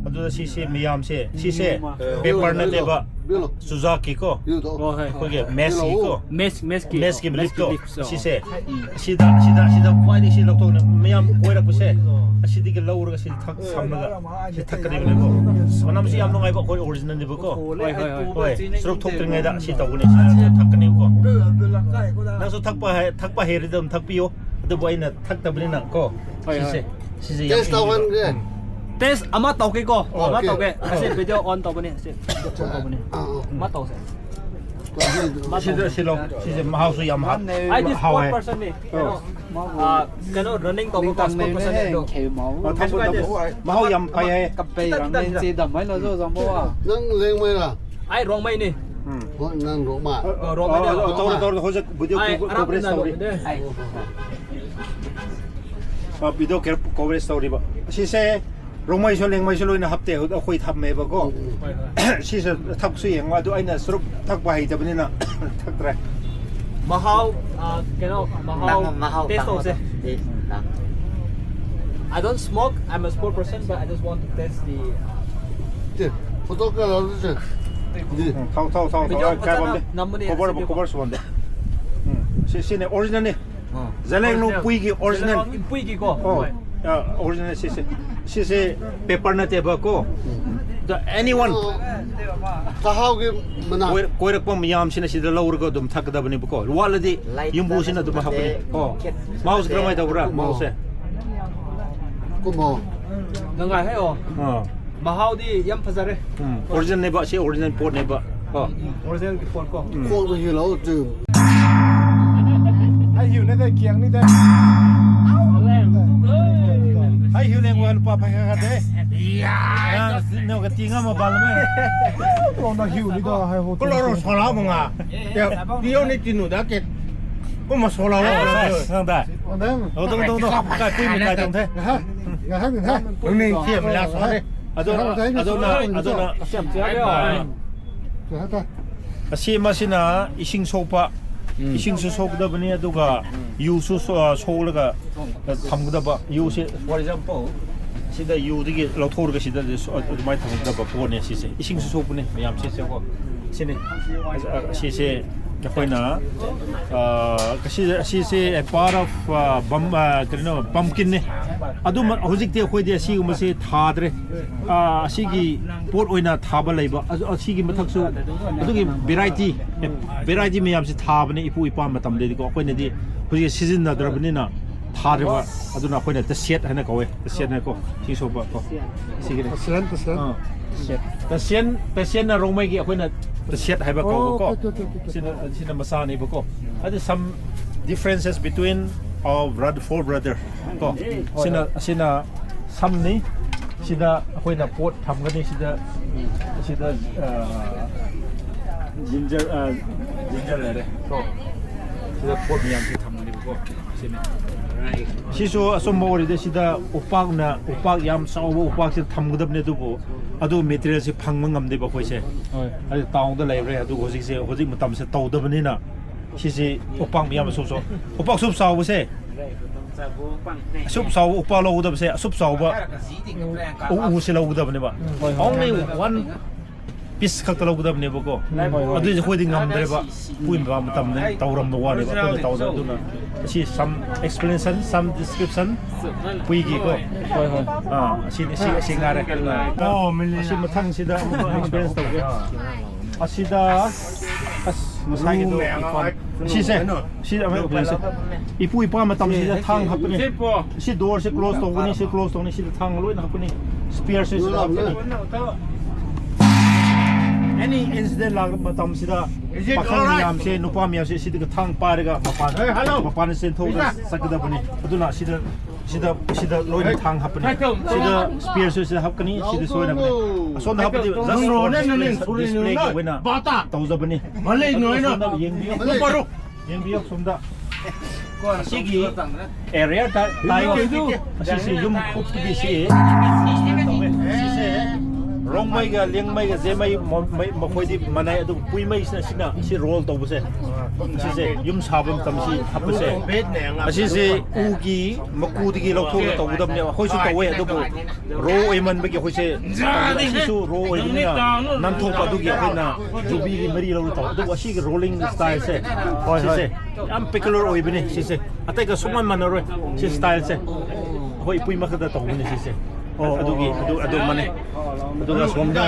ꯑꯗꯨꯗ ꯁꯤꯁꯦ ꯃꯌꯥꯝꯁꯦ, ꯁꯤꯁꯦ ꯄꯦꯄꯔ ꯅꯠꯇꯦꯕ, ꯕꯤꯂꯣ, ꯆꯨꯖꯥꯛꯀꯤꯀꯣ, ꯕꯤꯂꯣ꯫ ꯍꯣꯏ, ꯍꯣꯏ꯫ ꯑꯩꯈꯣꯏꯒꯤ ꯃꯦꯁꯀꯤꯀꯣ, ꯃꯦꯁ, ꯃꯦꯁꯀꯤ꯫ ꯃꯦꯁꯀꯤ ꯂꯤꯞꯇꯣ, ꯂꯤꯞꯁ, ꯑꯣ꯫ ꯁꯤꯁꯦ, ꯑꯁꯤꯗ, ꯑꯁꯤꯗ, ꯑꯁꯤꯗ ꯈ꯭ꯋꯥꯏꯗꯒꯤ ꯁꯤ ꯂꯧꯊꯣꯛꯅ ꯃꯌꯥꯝ ꯀꯣꯏꯔꯛꯄꯁꯦ, ꯑꯁꯤꯗꯒꯤ ꯂꯧꯔꯒ ꯁꯤ ꯊꯛ ꯁꯝꯂꯒ ꯁꯤ ꯊꯛꯀꯅꯦꯕꯀꯣ꯫ ꯃꯅꯝꯁꯤ ꯌꯥꯝ ꯅꯨꯡꯉꯥꯏꯕ, ꯑꯩꯈꯣꯏ ꯑꯣꯔꯤꯖꯤꯅꯦꯜꯅꯦꯕꯀꯣ꯫ ꯍꯣꯏ, ꯍꯣꯏ, ꯍꯣꯏ꯫ ꯍꯣꯏ, ꯁꯔꯨꯛ ꯊꯣꯛꯇ꯭ꯔꯤꯉꯩꯗ ꯁꯤ ꯇꯧꯒꯅꯤ, ꯁꯤ ꯊꯛꯀꯅꯦꯕꯀꯣ꯫ ꯅꯪꯁꯨ ꯊꯛꯄ ꯍꯩ-, ꯊꯛꯄ ꯍꯩꯔꯗꯤ ꯑꯗꯨꯝ ꯊꯛꯄꯤꯌꯣ, ꯑꯗꯨꯕꯨ ꯑꯩꯅ ꯊꯛꯇꯕꯅꯤꯅ ꯀꯣ꯫ ꯍꯣꯏ, ꯁꯤꯁꯦ, ꯍꯣꯏ꯫ ꯁꯤꯁꯦ ꯌꯥꯝ ꯇꯦꯁ ꯇꯧꯍꯟꯒꯦ꯫ ꯇꯦꯁ ꯑꯃ ꯇꯧꯒꯦꯀꯣ꯫ ꯑꯃ ꯑꯣꯀꯦ꯫ ꯇꯧꯒꯦ꯫ ꯑꯁꯤ ꯚꯤꯗꯤꯑꯣ ꯑꯣꯟ ꯇꯧꯕꯅꯦ꯫ ꯑꯁꯤ ꯑꯣꯟ ꯇꯧꯕꯅꯦ꯫ ꯑꯥ, ꯑꯥ꯫ ꯑꯃ ꯇꯧꯁꯦ꯫ ꯁꯤꯗ, ꯁꯤ ꯂꯧ꯫ ꯁꯤꯁꯦ ꯃꯍꯥꯎꯁꯨ ꯌꯥꯝ ꯍꯥ-, ꯑꯩꯗꯤ ꯍꯥꯎꯋꯦ꯫ ꯁ꯭ꯄꯣꯔꯠ ꯄꯔꯁꯟꯅꯤ꯫ ꯀꯩꯅꯣ, ꯑꯥ, ꯀꯩꯅꯣ, ꯔꯟꯅꯤꯡ ꯇꯧꯕ ꯀꯣ, ꯁ꯭ꯄꯣꯔꯠ ꯄꯔꯁꯟꯅꯤ ꯑꯗꯣ꯫ ꯑ, ꯊꯝꯕ ꯃꯇꯝꯗ ꯃꯍꯥꯎ ꯌꯥꯝ ꯐꯩ ꯍꯥꯏꯌꯦ꯫ ꯈꯤꯇꯪ, ꯈꯤꯇꯪ, ꯈꯤꯇꯪ꯫ ꯅꯪ ꯂꯦꯡꯃꯩꯔꯥ? ꯑꯩ ꯔꯣꯡꯃꯩꯅꯤ꯫ ꯎꯝ꯫ ꯍꯣꯏ, ꯅꯪ ꯔꯣꯡꯃꯥ꯫ ꯑꯣ, ꯔꯣꯡꯃꯩꯅꯦ, ꯑ, ꯑ, ꯔꯣꯡꯃꯩ꯫ ꯇꯧꯔꯣ, ꯇꯧꯔꯣ, ꯍꯧꯖꯤꯛ ꯚꯤꯗꯤꯑꯣ ꯑꯩ ꯀꯣ-, ꯑꯔꯥꯞꯅ ꯀꯣꯚꯔꯦꯖ ꯇꯧꯔꯤ꯫ ꯂꯧꯕꯅꯦ꯫ ꯑ, ꯚꯤꯗꯤꯑꯣ ꯀꯦ-, ꯀꯣꯚꯔꯦꯖ ꯇꯧꯔꯤꯕ꯫ ꯑꯁꯤꯁꯦ ꯔꯣꯡꯃꯩꯁꯨ ꯂꯦꯡꯃꯩꯁꯨ ꯂꯣꯏꯅ ꯍꯥꯞꯇꯦ, ꯑꯩꯈꯣꯏ ꯊꯝꯃꯦꯕꯀꯣ꯫ ꯎꯝ, ꯎꯝ꯫ ꯍꯣꯏ, ꯍꯣꯏ꯫ ꯁꯤꯁꯦ ꯊꯛꯁꯨ ꯌꯦꯡꯉꯣ, ꯑꯗꯨ ꯑꯩꯅ ꯁꯨꯔꯨꯞ ꯊꯛꯄ ꯍꯩꯇꯕꯅꯤꯅ ꯊꯛꯇ꯭ꯔꯦ꯫ ꯃꯍꯥꯎ, ꯑ, ꯀꯩꯅꯣ, ꯃꯍꯥꯎ ꯅꯪ ꯃꯍꯥꯎ ꯇꯦꯁ ꯇꯧꯁꯦ꯫ ꯇꯪꯕꯗꯣ꯫ ꯇꯦꯁ ꯇꯪ꯫ I don't smoke, I'm a sport person, but I just want to test the, uh, photo ꯀꯥꯞꯂꯁꯦ꯫ ꯎꯝ, ꯊꯥꯎ, ꯊꯥꯎ, ꯊꯥꯎ, ꯊꯥꯎ, ꯚꯤꯗꯤꯑꯣ ꯑꯩ ꯀꯥꯏꯕ ꯐꯖꯅ ꯑꯝꯗꯦ꯫ ꯅꯝꯕꯅꯦ, ꯀꯣꯚꯔ, ꯑꯁꯤꯗꯤꯀꯣ꯫ ꯀꯣꯚꯔ ꯁꯨꯍꯟꯗꯦ꯫ ꯎꯝ, ꯁꯤ ꯁꯤꯅꯦ ꯑꯣꯔꯤꯖꯤꯅꯦꯜꯅꯦ꯫ ꯖꯂꯦꯡꯂꯣꯡ ꯄꯨꯏꯒꯤ ꯑꯣꯔꯤꯖꯤꯅꯦꯜ꯫ ꯄꯨꯏꯒꯤꯀꯣ꯫ ꯑꯣ, ꯑꯣꯔꯤꯖꯤꯅꯦꯜ ꯁꯤꯁꯦ꯫ ꯁꯤꯁꯦ ꯄꯦꯄꯔ ꯅꯠꯇꯦꯕꯀꯣ꯫ ꯑꯗꯣ ꯑꯦꯅꯤ ꯋꯥꯟ ꯆꯥꯛꯍꯥꯎꯒꯤ ꯃꯅꯥ꯫ ꯀꯣꯏꯔꯛꯄ ꯃꯌꯥꯝꯁꯤꯅ ꯁꯤꯗ ꯂꯧꯔꯒ ꯑꯗꯨꯝ ꯊꯛꯀꯗꯕꯅꯤꯕꯀꯣ꯫ ꯋꯥꯠꯂꯗꯤ ꯌꯨꯝꯕꯨꯁꯤꯅ ꯑꯗꯨꯝ ꯍꯥꯞꯄꯅꯤ꯫ ꯑꯣ, ꯃꯍꯥꯎꯁꯦ ꯀꯔꯝꯍꯥꯏꯅ ꯇꯧꯕ꯭ꯔꯥ? ꯃꯍꯥꯎꯁꯦ ꯀꯨꯝꯃꯣ꯫ ꯅꯨꯡꯉꯥꯏ ꯍꯥꯏꯌꯣ꯫ ꯑꯥ꯫ ꯃꯍꯥꯎꯗꯤ ꯌꯥꯝ ꯐꯖꯔꯦ꯫ ꯎꯝ, ꯑꯣꯔꯤꯖꯤꯅꯦꯜꯅꯦꯕ, ꯁꯤ ꯑꯣꯔꯤꯖꯤꯅꯦꯜ ꯄꯣꯠꯅꯦꯕ꯫ ꯀꯣ꯫ ꯎꯝ, ꯑꯣꯔꯤꯖꯤꯅꯦꯜꯒꯤ ꯄꯣꯠ ꯀꯣ꯫ ꯎꯝ꯫ ꯈꯣꯡꯗ ꯍꯤꯂꯧ ꯇꯨ꯫ ꯑꯩ ꯍꯤꯎꯅꯦꯗ ꯀꯤꯌꯥꯡꯅꯤꯗ꯫ ꯑꯩ ꯍꯤꯎ ꯂꯦꯡꯒꯣ ꯂꯨꯄꯥ ꯐꯩ ꯈꯔ ꯈꯔꯗꯤ꯫ ꯅꯪ ꯅꯪꯒ ꯇꯤꯡ ꯑꯃ ꯄꯥꯜꯂꯝꯃꯦ꯫ ꯂꯣꯟꯗ ꯍꯤꯎꯅꯤꯗ ꯍꯥꯏ ꯍꯣ꯫ ꯀꯣ ꯂꯧꯔꯣ ꯁꯣꯂꯥ ꯃꯉꯥ꯫ ꯇꯤꯌꯣꯅꯤ ꯇꯤꯅꯨꯗ ꯀꯦ꯫ ꯀꯣ ꯃꯁꯣꯂꯥ ꯂꯧꯔꯣ꯫ ꯅꯪ ꯗꯪ꯫ ꯑꯣ, ꯗꯪ, ꯗꯪ, ꯗꯪ꯫ ꯀꯥꯏ ꯀꯨꯏ ꯃꯈꯥꯏ ꯇꯧꯗꯦ꯫ ꯉꯥꯏꯍꯥꯛ, ꯉꯥꯏꯍꯥꯛ, ꯉꯥꯏꯍꯥꯛ꯫ ꯅꯪ ꯅꯤꯡꯊꯤ ꯑꯃ ꯂꯥꯛ ꯁꯣꯔꯦ꯫ ꯑꯗꯨꯅ, ꯉꯥꯏꯍꯥꯛ, ꯉꯥꯏꯍꯥꯛ, ꯑꯗꯨꯅ, ꯉꯥꯏꯍꯥꯛ, ꯑꯗꯨꯅ, ꯉꯥꯏꯍꯥꯛ꯫ ꯑ, ꯉꯥꯏꯍꯥꯛ꯫ ꯑꯁꯤ ꯃꯁꯤꯅ ꯏꯁꯤꯡ ꯁꯣꯛꯄ, ꯎꯝ꯫ ꯏꯁꯤꯡꯁꯨ ꯁꯣꯛꯀꯗꯕꯅꯤ, ꯑꯗꯨꯒ ꯎꯝ꯫ ꯌꯨꯁꯨ ꯁꯣ-, ꯑ, ꯁꯣꯛꯂꯒ ꯊꯝꯒꯗꯕ꯫ ꯌꯨꯁꯦ, for example, ꯁꯤꯗ ꯌꯨꯗꯒꯤ ꯂꯧꯊꯣꯛꯂꯒ ꯁꯤꯗ ꯑꯗꯨꯃꯥꯏꯅ ꯊꯝꯒꯗꯕ ꯄꯣꯠꯅꯦ ꯁꯤꯁꯦ꯫ ꯏꯁꯤꯡꯁꯨ ꯁꯣꯛꯄꯅꯦ ꯃꯌꯥꯝ ꯁꯤꯁꯦꯀꯣ꯫ ꯁꯤꯅꯤ꯫ ꯑ, ꯑ, ꯁꯤꯁꯦ ꯑꯩꯈꯣꯏꯅ, ꯑ, ꯑꯁꯤ, ꯑꯁꯤꯁꯦ a part of, ꯑ, bum-, ꯑ, ꯀꯔꯤꯅꯣ, pumpkinꯅꯦ꯫ ꯑꯗꯨ ꯃ-, ꯍꯧꯖꯤꯛꯇꯤ ꯑꯩꯈꯣꯏꯗꯤ ꯑꯁꯤꯒꯨꯝꯕꯁꯦ ꯊꯥꯗ꯭ꯔꯦ꯫ ꯑ, ꯑꯁꯤꯒꯤ ꯄꯣꯠ ꯑꯣꯏꯅ ꯊꯥꯕ ꯂꯩꯕ꯫ ꯑ-, ꯑꯁꯤꯒꯤ ꯃꯊꯛꯁꯨ ꯑꯗꯨꯒꯤ variety, variety ꯃꯌꯥꯝꯁꯦ ꯊꯥꯕꯅꯦ ꯏꯄꯨ ꯏꯄꯥ ꯃꯇꯝꯗꯗꯤꯀꯣ꯫ ꯑꯩꯈꯣꯏꯅꯗꯤ ꯍꯧꯖꯤꯛ ꯁꯤꯖꯤꯟꯅꯗ꯭ꯔꯕꯅꯤꯅ ꯊꯥꯗ꯭ꯔꯦꯕ꯫ ꯑꯗꯨꯅ ꯑꯩꯈꯣꯏꯅ ꯇꯁꯦꯠ ꯍꯥꯏꯅ ꯀꯧꯋꯦ꯫ ꯇꯁꯦꯠ ꯍꯥꯏꯅꯀꯣ꯫ ꯁꯤ ꯁꯣꯛꯄ ꯀꯣ꯫ ꯁꯤꯒꯤꯅꯦ꯫ ꯇꯁꯦꯟ, ꯇꯁꯦꯟ꯫ ꯑ, ꯇꯁꯦꯠ꯫ ꯇꯁꯦꯟ, ꯇꯁꯦꯟꯅ ꯔꯣꯡꯃꯩꯒꯤ ꯑꯩꯈꯣꯏꯅ ꯇꯁꯦꯠ ꯍꯥꯏꯕ ꯑꯣ, ꯀꯧꯕꯀꯣ꯫ Okay, okay, okay, okay. ꯁꯤꯅ, ꯁꯤꯅ ꯃꯆꯥꯅꯦꯕꯀꯣ꯫ ꯑꯗꯨ some differences between our brother, four brother ꯀꯣ꯫ ꯁꯤꯅ, ꯑꯁꯤꯅ ꯁꯝꯅꯤ꯫ ꯁꯤꯗ ꯑꯩꯈꯣꯏꯅ ꯄꯣꯠ ꯊꯝꯒꯅꯤ꯫ ꯁꯤꯗ, ꯁꯤꯗ, ꯑ, ꯖꯤꯟꯖꯔ, ꯑ, ꯖꯤꯟꯖꯔ ꯂꯩꯔꯦ ꯀꯣ꯫ ꯁꯤꯗ ꯄꯣꯠ ꯃꯌꯥꯝꯁꯤ ꯊꯝꯒꯅꯤꯕꯀꯣ꯫ ꯁꯤꯅꯤ꯫ ꯁꯤꯁꯨ ꯑꯆꯨꯝꯕ ꯑꯣꯏꯔꯗꯤ ꯁꯤꯗ ꯎꯄꯥꯛꯅ, ꯎꯄꯥꯛ ꯌꯥꯝ ꯆꯥꯎꯕ ꯎꯄꯥꯛꯁꯤꯗ ꯊꯝꯒꯗꯕꯅꯦ, ꯑꯗꯨꯕꯨ ꯑꯗꯨ ꯃꯦꯇꯔꯤꯌꯦꯜꯁꯤ ꯐꯪꯕ ꯉꯝꯗꯦꯕ ꯑꯩꯈꯣꯏꯁꯦ꯫ ꯍꯣꯏ꯫ ꯑꯗꯨ ꯇꯥꯎꯟꯗ ꯂꯩꯔꯦ꯫ ꯑꯗꯨꯒ ꯍꯧꯖꯤꯛꯁꯦ, ꯍꯧꯖꯤꯛ ꯃꯇꯝꯁꯦ ꯇꯧꯗꯕꯅꯤꯅ ꯁꯤꯁꯤ ꯎꯄꯥꯛ ꯃꯌꯥꯝ ꯑꯁꯨꯛ ꯆꯥꯎ-, ꯎꯄꯥꯛ ꯑꯁꯨꯛ ꯆꯥꯎꯕꯁꯦ, ꯑꯁꯨꯛ ꯆꯥꯎꯕ ꯎꯄꯥꯛ ꯂꯧꯒꯗꯕꯁꯦ, ꯑꯁꯨꯛ ꯆꯥꯎꯕ ꯎ, ꯎꯁꯦ ꯂꯧꯒꯗꯕꯅꯦꯕ꯫ ꯍꯣꯏ, ꯍꯣꯏ꯫ Only one ꯄꯤꯁ ꯈꯛꯇ ꯂꯧꯒꯗꯕꯅꯦꯕꯀꯣ꯫ ꯍꯣꯏ, ꯍꯣꯏ꯫ ꯑꯗꯨꯏꯁꯨ ꯑꯩꯈꯣꯏꯗꯤ ꯉꯝꯗ꯭ꯔꯦꯕ꯫ ꯄꯨꯏꯕ ꯃꯇꯝꯗ ꯇꯧꯔꯝꯕ ꯋꯥꯅꯦꯕ ꯑꯩꯈꯣꯏꯅ ꯇꯧꯗ꯫ ꯑꯗꯨꯅ ꯑꯁꯤ some explanation, some description ꯄꯨꯏꯒꯦꯀꯣ꯫ ꯍꯣꯏ, ꯍꯣꯏ꯫ ꯑꯥ, ꯑꯁꯤ, ꯑꯁꯤ, ꯑꯁꯤ ꯉꯥꯔꯦ꯫ ꯑꯣ, ꯃꯤꯂꯤꯅꯥ꯫ ꯑꯁꯤ ꯃꯊꯪꯁꯤꯗ ꯑꯃꯨꯛ experience ꯇꯧꯒꯦ꯫ ꯑꯁꯤꯗ, ꯑꯁ, ꯉꯁꯥꯏꯒꯤꯗꯣ ꯏꯀꯣꯟ-, ꯁꯤꯁꯦ, ꯁꯤ ꯑꯃ ꯎꯕꯤꯁꯦ꯫ ꯏꯄꯨ ꯏꯄꯥ ꯃꯇꯝꯁꯤꯗ ꯊꯥꯡ ꯍꯥꯞꯄꯅꯦ꯫ ꯁꯤ ꯗꯣꯔꯁꯦ ꯀ꯭ꯂꯣꯖ ꯇꯧꯒꯅꯤ, ꯁꯤ ꯀ꯭ꯂꯣꯖ ꯇꯧꯒꯅꯤ, ꯁꯤꯗ ꯊꯥꯡ ꯂꯣꯏꯅ ꯍꯥꯞꯄꯅꯤ꯫ ꯁ꯭ꯄꯤꯌꯔꯁꯦ ꯁꯤꯗ ꯍꯥꯞꯄꯅꯤ꯫ Any incident ꯂꯥꯛꯄ ꯃꯇꯝꯁꯤꯗ ꯄꯥꯈꯪ ꯃꯌꯥꯝꯁꯦ, ꯅꯨꯄꯥ ꯃꯌꯥꯝꯁꯦ ꯁꯤꯗꯒ ꯊꯥꯡ ꯄꯥꯏꯔꯒ ꯃꯄꯥꯟ, ꯃꯄꯥꯟꯗ ꯆꯦꯟꯊꯣꯛꯑꯒ ꯆꯠꯀꯗꯕꯅꯤ꯫ ꯑꯗꯨꯅ ꯁꯤꯗ, ꯁꯤꯗ, ꯁꯤꯗ ꯂꯣꯏꯅ ꯊꯥꯡ ꯍꯥꯞꯄꯅꯤ꯫ ꯁꯤꯗ ꯁ꯭ꯄꯤꯌꯔꯁꯨ ꯁꯤꯗ ꯍꯥꯞꯀꯅꯤ, ꯁꯤꯗ ꯁꯣꯏꯗꯅ꯫ ꯑꯁꯣꯝꯗ ꯍꯥꯞꯄꯗꯤ just for display, displayꯒꯤ ꯑꯣꯏꯅ ꯇꯧꯖꯕꯅꯤ꯫ ꯑꯗꯨ ꯑꯁꯣꯝꯗ ꯌꯦꯡꯕꯤꯌꯨ꯫ ꯌꯦꯡꯕꯤꯌꯨ ꯁꯣꯝꯗ꯫ ꯑꯁꯤꯒꯤ ꯑꯦꯔꯤꯌꯥ ꯇꯥꯏ, ꯑꯁꯤꯁꯤ ꯌꯨꯝ ꯀꯨꯞꯄꯒꯤ ꯁꯤ ꯇꯧꯋꯦ꯫ ꯁꯤꯁꯦ ꯔꯣꯡꯃꯩꯒ ꯂꯤꯌꯥꯡꯃꯩꯒ ꯖꯦꯃꯩ ꯃ-, ꯃꯩ-, ꯃꯈꯣꯏꯗꯤ ꯃꯥꯟꯅꯩ, ꯑꯗꯨꯕꯨ ꯄꯨꯏꯃꯩꯁꯤꯅ ꯁꯤꯅ ꯁꯤ ꯔꯣꯜ ꯇꯧꯕꯁꯦ꯫ ꯁꯤꯁꯦ ꯌꯨꯝ ꯁꯥꯕ ꯃꯇꯝ ꯁꯤ ꯍꯥꯞꯄꯁꯦ꯫ ꯑꯁꯤꯁꯦ ꯎꯒꯤ ꯃꯀꯨꯗꯒꯤ ꯂꯧꯊꯣꯛꯑꯒ ꯇꯧꯒꯗꯕꯅꯦꯕ꯫ ꯑꯩꯈꯣꯏꯁꯨ ꯇꯧꯋꯦ, ꯑꯗꯨꯕꯨ ꯔꯣ ꯑꯣꯏꯃꯟꯕꯒꯤ ꯑꯩꯈꯣꯏꯁꯦ, ꯑꯁꯤꯁꯨ ꯔꯣ ꯑꯣꯏꯕꯅꯤꯅ ꯅꯥꯟꯊꯣꯛꯄ, ꯑꯗꯨꯒꯤ ꯑꯩꯈꯣꯏꯅ ꯖꯨꯕꯤꯒꯤ ꯃꯔꯤ ꯂꯧꯔ ꯇꯧ꯫ ꯑꯗꯨꯕꯨ ꯑꯁꯤꯒꯤ ꯔꯣꯂꯤꯡ ꯁ꯭ꯇꯥꯏꯜꯁꯦ, ꯍꯣꯏ, ꯍꯣꯏ꯫ ꯁꯤꯁꯦ ꯌꯥꯝ ꯄꯦꯀꯨꯂꯔ ꯑꯣꯏꯕꯅꯦ ꯁꯤꯁꯦ꯫ ꯑꯇꯩꯒ ꯁꯨꯡꯃꯥꯟ ꯃꯥꯟꯅꯔꯣꯏ ꯁꯤ ꯁ꯭ꯇꯥꯏꯜꯁꯦ꯫ ꯑꯩꯈꯣꯏ ꯏꯄꯨꯏ ꯃꯈꯛꯇ ꯇꯧꯕꯅꯦ ꯁꯤꯁꯦ꯫ ꯑꯣ, ꯑꯗꯨꯒꯤ, ꯑꯗꯨ, ꯑꯗꯨ ꯑꯃꯅꯦ꯫ ꯑꯗꯨꯒ ꯁꯣꯝꯗ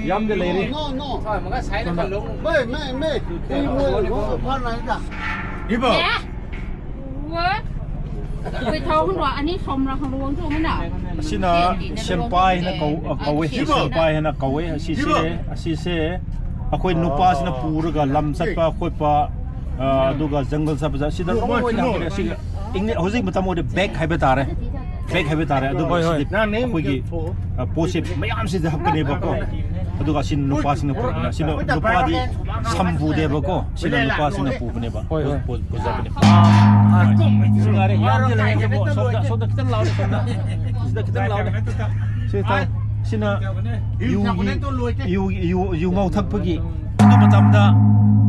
ꯌꯥꯝꯗꯤ ꯂꯩꯔꯤ꯫ No, no. ꯁꯣꯝꯗ꯫ ꯃꯩ, ꯃꯩ, ꯃꯩ꯫ ꯏꯕꯣ꯫ ꯋꯥ? ꯑꯩꯈꯣꯏ ꯊꯥꯎ ꯍꯨꯟꯗ꯭ꯔꯣ? ꯑꯅꯤ ꯁꯣꯝꯔ ꯈꯪꯗ꯭ꯔꯣ? ꯋꯥꯡꯊꯣꯛ ꯑꯃꯅ? ꯑꯁꯤꯅ ꯁꯦꯝꯄꯥꯏ ꯍꯥꯏꯅ ꯀꯧ-, ꯑ, ꯀꯧꯋꯦ꯫ ꯁꯦꯝꯄꯥꯏ ꯍꯥꯏꯅ ꯀꯧꯋꯦ꯫ ꯑꯁꯤꯁꯦ, ꯑꯁꯤꯁꯦ ꯑꯩꯈꯣꯏ ꯅꯨꯄꯥꯁꯤꯅ ꯄꯨꯔꯒ ꯂꯝ ꯆꯠꯄ ꯈꯣꯠꯄ, ꯑ, ꯑꯗꯨꯒ ꯖꯪꯒꯜ ꯆꯠꯄꯁꯦ ꯑꯁꯤꯗ ꯂꯣꯏꯅ ꯍꯥꯞꯄꯅꯦ꯫ ꯑꯁꯤꯒ ꯏꯪꯂꯤ-, ꯍꯧꯖꯤꯛ ꯃꯇꯝ ꯑꯣꯏꯔꯗꯤ ꯕꯦꯛ ꯍꯥꯏꯕ ꯇꯥꯔꯦ꯫ ꯕꯦꯛ ꯍꯥꯏꯕ ꯇꯥꯔꯦ꯫ ꯑꯗꯨꯕꯨ ꯍꯣꯏ, ꯍꯣꯏ꯫ ꯁꯤꯗꯤ ꯑꯩꯈꯣꯏꯒꯤ, ꯑ, ꯄꯣꯠꯁꯦ ꯃꯌꯥꯝꯁꯤꯗ ꯍꯥꯞꯀꯅꯦꯕꯀꯣ꯫ ꯑꯗꯨꯒ ꯑꯁꯤ ꯅꯨꯄꯥꯁꯤꯡꯅ ꯄꯨꯔꯛꯄꯅꯦ꯫ ꯑꯁꯤꯅ ꯅꯨꯄꯥꯗꯤ ꯁꯝ ꯄꯨꯗꯦꯕꯀꯣ꯫ ꯁꯤꯅ ꯅꯨꯄꯥꯁꯤꯡꯅ ꯄꯨꯕꯅꯦꯕ꯫ ꯍꯣꯏ, ꯍꯣꯏ꯫ ꯄꯨ-, ꯄꯨꯖꯕꯅꯦ꯫ ꯁꯤ ꯉꯥꯏꯔꯦ꯫ ꯌꯥꯝꯗꯤ ꯂꯩꯔꯦ꯫ ꯁꯣꯝꯗ, ꯁꯣꯝꯗ ꯈꯤꯇꯪ ꯂꯥꯎꯅꯦ, ꯁꯣꯝꯗ꯫ ꯁꯤꯗ ꯈꯤꯇꯪ ꯂꯥꯎꯅꯦ꯫ ꯁꯤ ꯇꯥꯎ-, ꯁꯤꯅ ꯌꯨꯒꯤ, ꯌꯨ, ꯌꯨ, ꯌꯨ, ꯌꯨ ꯉꯧ ꯊꯛꯄꯒꯤ꯫ ꯑꯗꯨ ꯃꯇꯝꯗ,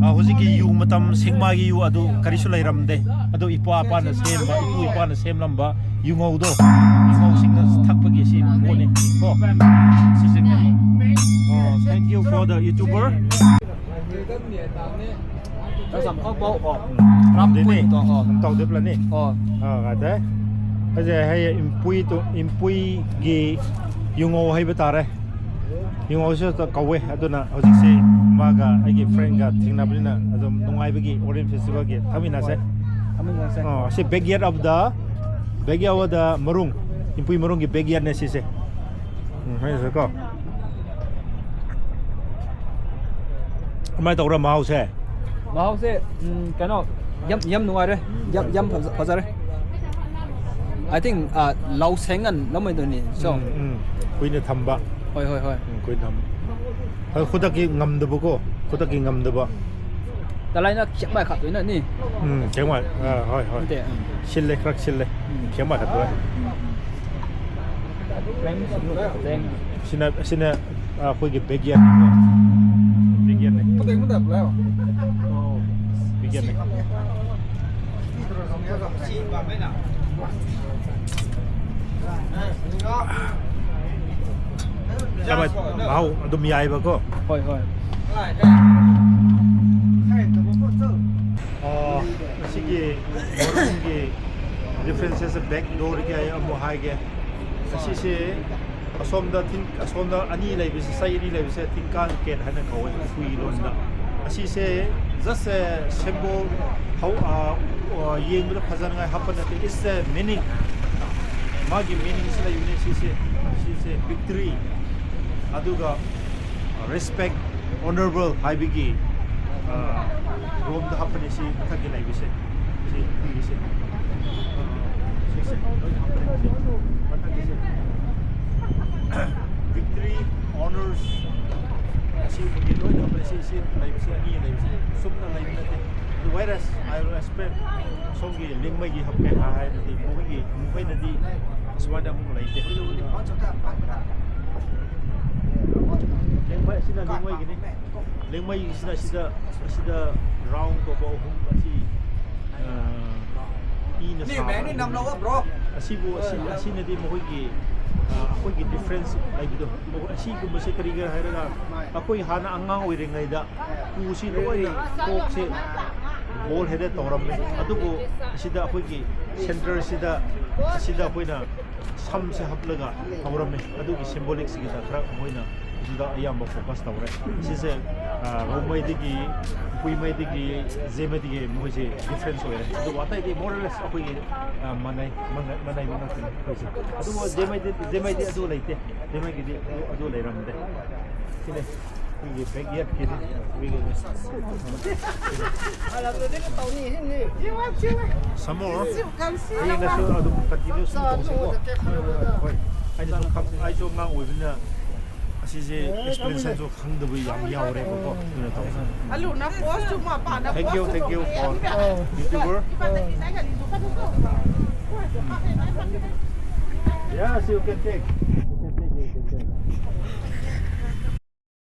ꯑ, ꯍꯧꯖꯤꯛꯀꯤ ꯌꯨ ꯃꯇꯝ, ꯁꯦꯛꯃꯥꯒꯤ ꯌꯨ ꯑꯗꯨ ꯀꯔꯤꯁꯨ ꯂꯩꯔꯝꯗꯦ꯫ ꯑꯗꯨ ꯏꯄꯥ ꯏꯄꯥꯅ ꯁꯦꯝꯕ, ꯏꯄꯨ ꯏꯄꯥꯅ ꯁꯦꯝꯂꯝꯕ ꯌꯨꯉꯧꯗꯣ, ꯌꯨꯉꯧꯁꯤꯡꯅ ꯊꯛꯄꯒꯤ ꯁꯤ ꯄꯣꯠꯅꯤ ꯀꯣ꯫ ꯁꯤꯁꯦ Thank you for the YouTuber. ꯅꯪ ꯁꯝ ꯈꯥꯎ ꯄꯥꯎ ꯑꯣ꯫ ꯔꯥꯝ ꯗꯦꯅꯤ꯫ ꯄꯨꯟꯗꯣ ꯑꯣ꯫ ꯇꯧꯗꯦ ꯄ꯭ꯂꯥꯅꯤ꯫ ꯑꯣ꯫ ꯑꯥ ꯀꯥꯏꯗꯦ꯫ ꯑꯩꯁꯦ ꯍꯌꯦꯡ ꯏꯝꯄꯨꯏ ꯇꯨ ꯏꯝꯄꯨꯏꯒꯤ ꯌꯨꯉꯧ ꯍꯥꯏꯕ ꯇꯥꯔꯦ꯫ ꯌꯨꯉꯧꯁꯨ ꯀꯧꯋꯦ꯫ ꯑꯗꯨꯅ ꯍꯧꯖꯤꯛꯁꯦ ꯃꯥꯒ ꯑꯩꯒꯤ ꯐ꯭ꯔꯦꯟꯒ ꯊꯦꯡꯅꯕꯅꯤꯅ ꯑꯗꯨꯝ ꯅꯨꯡꯉꯥꯏꯕꯒꯤ ꯑꯣꯔꯦꯟ ꯐꯦꯁꯇꯤꯚꯦꯜꯒꯤ ꯊꯝꯃꯤꯟꯅꯁꯦ꯫ ꯊꯝꯃꯤꯟꯅꯁꯦ꯫ ꯑꯣ, ꯑꯁꯤ backyard of the, backyard of the ꯃꯔꯨꯡ, ꯏꯝꯄꯨꯏ ꯃꯔꯨꯡꯒꯤ backyardꯅꯦ ꯁꯤꯁꯦ꯫ ꯎꯝ, ꯍꯥꯏꯁꯦ ꯀꯣ꯫ ꯀꯃꯥꯏꯅ ꯇꯧꯔ ꯃꯍꯥꯎꯁꯦ? ꯃꯍꯥꯎꯁꯦ ꯎꯝ, ꯀꯩꯅꯣ ꯌꯥꯝ ꯌꯥꯝ ꯅꯨꯡꯉꯥꯏꯔꯦ꯫ ꯌꯥꯝ ꯌꯥꯝ ꯐꯖ- ꯐꯖꯔꯦ꯫ I think ꯑ, ꯂꯧ ꯁꯦꯡꯉꯟ ꯂꯧꯃꯩꯗꯨꯅꯤ꯫ So ꯎꯝ, ꯎꯝ꯫ ꯀꯨꯏꯅ ꯊꯝꯕ꯫ ꯍꯣꯏ ꯍꯣꯏ ꯍꯣꯏ꯫ ꯎꯝ, ꯀꯨꯏꯅ ꯊꯝꯕ꯫ ꯑꯗꯣ ꯈꯨꯗꯛꯀꯤ ꯉꯝꯗꯕꯀꯣ꯫ ꯈꯨꯗꯛꯀꯤ ꯉꯝꯗꯕ꯫ ꯇꯂꯥꯏꯅ ꯈꯦꯛꯃꯥꯏ ꯈꯥꯞꯇꯣꯏꯅꯅꯤ꯫ ꯎꯝ, ꯊꯦꯡꯃꯥꯏ꯫ ꯑꯥ, ꯍꯣꯏ, ꯍꯣꯏ꯫ ꯅꯠꯇꯦ ꯎꯝ꯫ ꯁꯤꯜꯂꯦ, ꯈꯔ ꯁꯤꯜꯂꯦ꯫ ꯎꯝ꯫ ꯊꯦꯡꯃꯥꯏ ꯈꯠꯇꯣꯏ꯫ ꯎꯝ, ꯎꯝ꯫ ꯁꯤꯅ, ꯁꯤꯅ, ꯑ, ꯑꯩꯈꯣꯏꯒꯤ backyardꯅꯤꯀꯣ꯫ Backyardꯅꯤ꯫ Backyardꯅꯤ꯫ ꯆꯥꯕ ꯃꯍꯥꯎ ꯑꯗꯨꯝ ꯌꯥꯏꯕꯀꯣ꯫ ꯍꯣꯏ ꯍꯣꯏ꯫ ꯑꯣ, ꯃꯁꯤꯒꯤ ꯃꯔꯨꯝꯒꯤ differences back doorꯒꯤ ꯑꯩ ꯑꯃꯨꯛ ꯍꯥꯏꯒꯦ꯫ ꯑꯁꯤꯁꯦ ꯑꯁꯣꯝꯗ ꯊꯤꯡ-, ꯑꯁꯣꯝꯗ ꯑꯅꯤ ꯂꯩꯕꯁꯦ, ꯁꯥꯏ ꯑꯅꯤ ꯂꯩꯕꯁꯦ ꯊꯤꯡꯀꯥꯟ ꯀꯦꯠ ꯍꯥꯏꯅ ꯀꯧꯋꯦ ꯀꯨꯏ ꯂꯣꯟꯗ꯫ ꯑꯁꯤꯁꯦ just a symbol, ꯍꯧ-, ꯑ, ꯑ, ꯌꯦꯡꯕꯗ ꯐꯖꯅꯉꯥꯏ ꯍꯥꯞꯄ ꯅꯠꯇꯦ, it's a meaning꯫ ꯃꯥꯒꯤ meaningꯁꯤ ꯂꯩꯕꯅꯦ ꯁꯤꯁꯦ꯫ ꯁꯤꯁꯦ victory, ꯑꯗꯨꯒ respect, honorable ꯍꯥꯏꯕꯒꯤ, ꯑ, ꯔꯣꯝꯗ ꯍꯥꯞꯄꯅꯦ ꯁꯤ ꯃꯊꯛꯀꯤ ꯂꯩꯕꯁꯦ꯫ ꯁꯤ ꯄꯤꯔꯤꯁꯦ꯫ ꯑ, ꯁꯤꯁꯦ ꯂꯣꯏꯅ ꯍꯥꯞꯄꯅꯦ ꯁꯤ ꯃꯊꯛꯀꯤꯁꯦ꯫ Victory, honors, ꯑꯁꯤꯒꯨꯝꯕꯒꯤ ꯂꯣꯏꯅ ꯍꯥꯞꯄꯅꯦ꯫ ꯁꯤ, ꯁꯤ ꯂꯩꯕꯁꯦ, ꯑꯅꯤ ꯂꯩꯕꯁꯦ ꯆꯨꯝꯅ ꯂꯩꯕ ꯅꯠꯇꯦ꯫ Whereas I respect ꯁꯣꯝꯒꯤ ꯂꯤꯡꯃꯩꯒꯤ ꯍꯥꯞꯀꯦ ꯍꯥꯏꯔꯗꯤ ꯃꯈꯣꯏꯒꯤ, ꯃꯈꯣꯏꯅꯗꯤ ꯑꯁꯨꯃꯥꯏꯅ ꯑꯃꯨꯛ ꯂꯩꯇꯦ꯫ ꯂꯤꯡꯃꯩ ꯑꯁꯤꯅ ꯂꯤꯡꯃꯩꯒꯤꯅꯤ꯫ ꯂꯤꯡꯃꯩꯁꯤꯅ ꯑꯁꯤꯗ, ꯑꯁꯤꯗ round ꯇꯧꯕ ꯑꯍꯨꯝ ꯑꯁꯤ, ꯑ, ꯏꯅ ꯁꯥꯕ꯫ ꯑꯁꯤꯕꯨ, ꯑꯁꯤ, ꯑꯁꯤꯅꯗꯤ ꯃꯈꯣꯏꯒꯤ, ꯑ, ꯑꯩꯈꯣꯏꯒꯤ ꯗꯤꯐ꯭ꯔꯦꯟꯁ ꯂꯩꯕꯗꯣ, ꯑꯁꯤꯒꯨꯝꯕꯁꯦ ꯀꯔꯤꯒꯤꯔ ꯍꯥꯏꯔꯒ, ꯑꯩꯈꯣꯏ ꯍꯥꯟꯅ ꯑꯉꯥꯡ ꯑꯣꯏꯔꯤꯉꯩꯗ ꯎꯁꯤ ꯂꯣꯏꯅ ꯀꯣꯛꯁꯦ ꯕꯣꯜ ꯍꯦꯗꯦꯠ ꯇꯧꯔꯝꯃꯦ, ꯑꯗꯨꯕꯨ ꯑꯁꯤꯗ ꯑꯩꯈꯣꯏꯒꯤ ꯁꯦꯟꯇꯔꯁꯤꯗ, ꯑꯁꯤꯗ ꯑꯩꯈꯣꯏꯅ ꯁꯝꯁꯦ ꯍꯥꯞꯂꯒ ꯇꯧꯔꯝꯃꯦ꯫ ꯑꯗꯨꯒꯤ ꯁꯤꯝꯕꯣꯂꯤꯛꯁꯤꯒꯤꯗ ꯈꯔ ꯃꯣꯏꯅ ꯑꯗꯨꯗ ꯑꯌꯥꯝꯕ ꯐꯣꯀꯁ ꯇꯧꯔꯦ꯫ ꯁꯤꯁꯦ, ꯑ, ꯔꯣꯡꯃꯩꯗꯒꯤ, ꯀꯨꯏꯃꯩꯗꯒꯤ, ꯖꯦꯃꯩꯗꯒꯤ ꯃꯣꯏꯁꯦ ꯗꯤꯐ꯭ꯔꯦꯟꯁ ꯑꯣꯏꯔꯦ꯫ ꯑꯗꯨꯕꯨ ꯑꯇꯩꯗꯤ more or less ꯑꯩꯈꯣꯏꯒꯤ, ꯑ, ꯃꯥꯟꯅꯩ, ꯃꯥꯟꯅ-, ꯃꯥꯟꯅꯩꯕ ꯉꯥꯛꯇꯅꯤ ꯑꯩꯈꯣꯏꯁꯦ꯫ ꯑꯗꯨꯕꯨ ꯖꯦꯃꯩꯗꯤ, ꯖꯦꯃꯩꯗꯤ ꯑꯗꯨ ꯂꯩꯇꯦ꯫ ꯖꯦꯃꯩꯒꯤꯗꯤ ꯑꯗꯨ, ꯑꯗꯨ ꯂꯩꯔꯝꯗꯦ꯫ ꯁꯤꯅꯦ ꯑꯩꯈꯣꯏꯒꯤ ꯕꯦꯛꯌꯥꯔꯗꯀꯤꯅꯤ꯫ Some more? ꯍꯌꯦꯡꯅꯁꯨ ꯑꯗꯨꯝ ꯀꯟꯇꯤꯅ꯭ꯌꯨ ꯁꯨꯝ ꯇꯧꯁꯤꯀꯣ꯫ ꯍꯣꯏ, ꯍꯣꯏ, ꯍꯣꯏ꯫ ꯑꯩꯅꯁꯨ ꯈꯪ-, ꯑꯩꯁꯨ ꯑꯉꯥꯡ ꯑꯣꯏꯕꯅꯤꯅ ꯑꯁꯤꯁꯦ ꯑꯦꯛꯁꯄ꯭ꯂꯦꯅꯦꯁꯟꯁꯨ ꯈꯪꯗꯕ ꯌꯥꯝ ꯌꯥꯎꯔꯦꯕꯀꯣ꯫ ꯑꯗꯨꯅ ꯇꯧꯁꯦ꯫ ꯑꯂꯨꯅ ꯄꯣꯁ ꯆꯨꯝ ꯃꯄꯥꯟꯗ Thank you, post thank you for ꯆꯨꯝ YouTuber. Yes, you can take. You can take, you can take.